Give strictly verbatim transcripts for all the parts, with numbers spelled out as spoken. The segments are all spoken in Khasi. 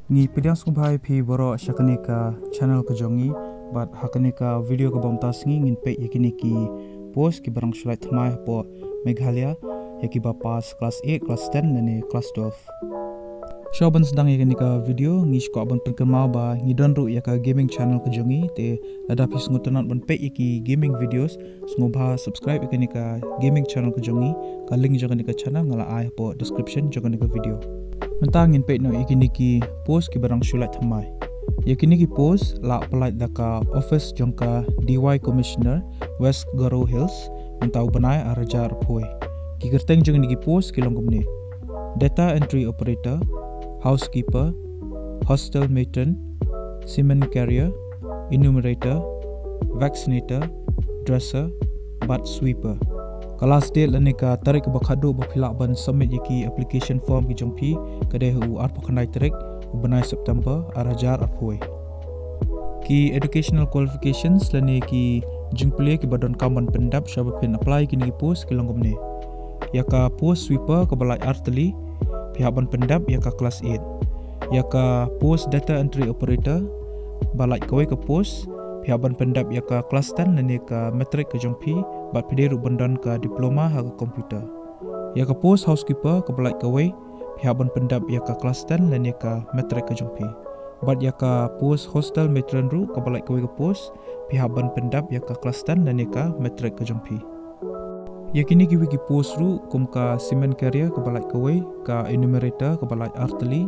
Ngi pdiang sngewbha ïa phi baroh sha kane ka channel ka jong ngi, bad ha kane ka video kaba mynta sngi ngin peit ïa kine ki post kiba dang shu lait thymmai hapoh Meghalaya, ïa kiba pass class eight, class ten lane class twelve. Shuwa ban sdang ïa kane ka video, ngi sngewkwah ban pynkynmaw ba ngi don ruh ïa ka gaming channel ka jong ngi, te lada phi sngewtynnat ban peit ïa ki gaming videos, sngewbha subscribe ïa kane ka gaming channel ka jong ngi. Ka link jong kane ka channel nga la ai hapoh description jong kane ka video. Mynta ngin peit noh ïa kine ki post kiba dang shu lait thymmai. Ïa kine ki post la pyllait da ka office jong ka D Y Commissioner, West Garo Hills, mynta u bnai ar hajar arphew. Ki kyrteng jong kine ki post ki long kumne: data entry operator, housekeeper, hostel matron, cement carrier, enumerator, vaccinator, dresser bad sweeper. Ka last date lane ka tarik kaba khatduh ba phi lah ban submit ïa ki application form ki jong phi ka dei ha u arphew khyndai tarik u bnai September ar hajar arphew. Ki educational qualifications lane ki jingpule kiba donkam ban pyndap shuwa ba phin apply ïa kine ki post ki long kumne: ïa ka post sweeper kaba lait ar tylli, phi hap ban pyndap ïa ka class eight. Ïa ka post data entry operator ba lait kawei ka post, phi hap ban pyndap ïa ka class ten lane ka matric ka jong phi, bad phi dei ruh ban don ka diploma ha ka computer. Ïa ka post housekeeper kaba lait kawei, phi hap ban pyndap ïa ka class ten lane ka matric ka jong phi. Bad ïa ka post hostel matron ruh kaba lait kawei ka post, phi hap ban pyndap ïa ka class ten lane ka matric ka jong phi. Ïa kine kiwei ki post ruh kum ka cement carrier kaba lait kawei, ka enumerator kaba lait ar tylli,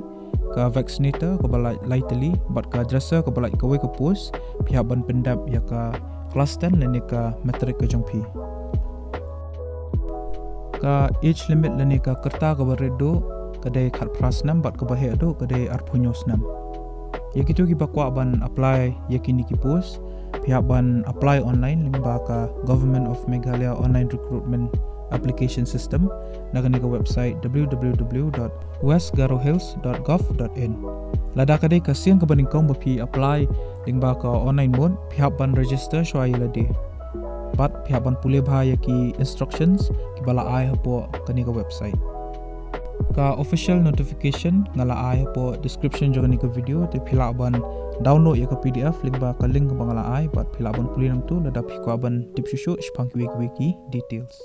ka vaccinator kaba lait lai tylli, bad ka dresser kaba lait kawei ka post, phi hap ban pyndap ïa ka class ten lane ka matric ka jong phi. Ka age limit lane ka rta kaba rit duh ka dei khatphra snem bad kaba heh duh ka dei arphew hynñiew snem. Ïa kito kiba kwah ban apply ïa kine ki post, phi hap ban apply online lyngba ka Government of Meghalaya Online Recruitment Application System na kane ka website w w w dot west garo hills dot gov dot in. Lada ka dei ka sien kaba nyngkong ba phi apply lyngba ka online mode, phi hap ban register shuwa ïa lade. Bad phi hap ban pule bha ïa ki instructions kiba la ai hapoh kane ka website. Ka official notification nga la ai hapoh description jong kane ka video, te phi lah ban download ïa ka P D F lyngba ka link kaba nga la ai, bad phi lah ban pule nangtu lada phi kwah ban tip shuh shuh shaphang kiwei kiwei ki details.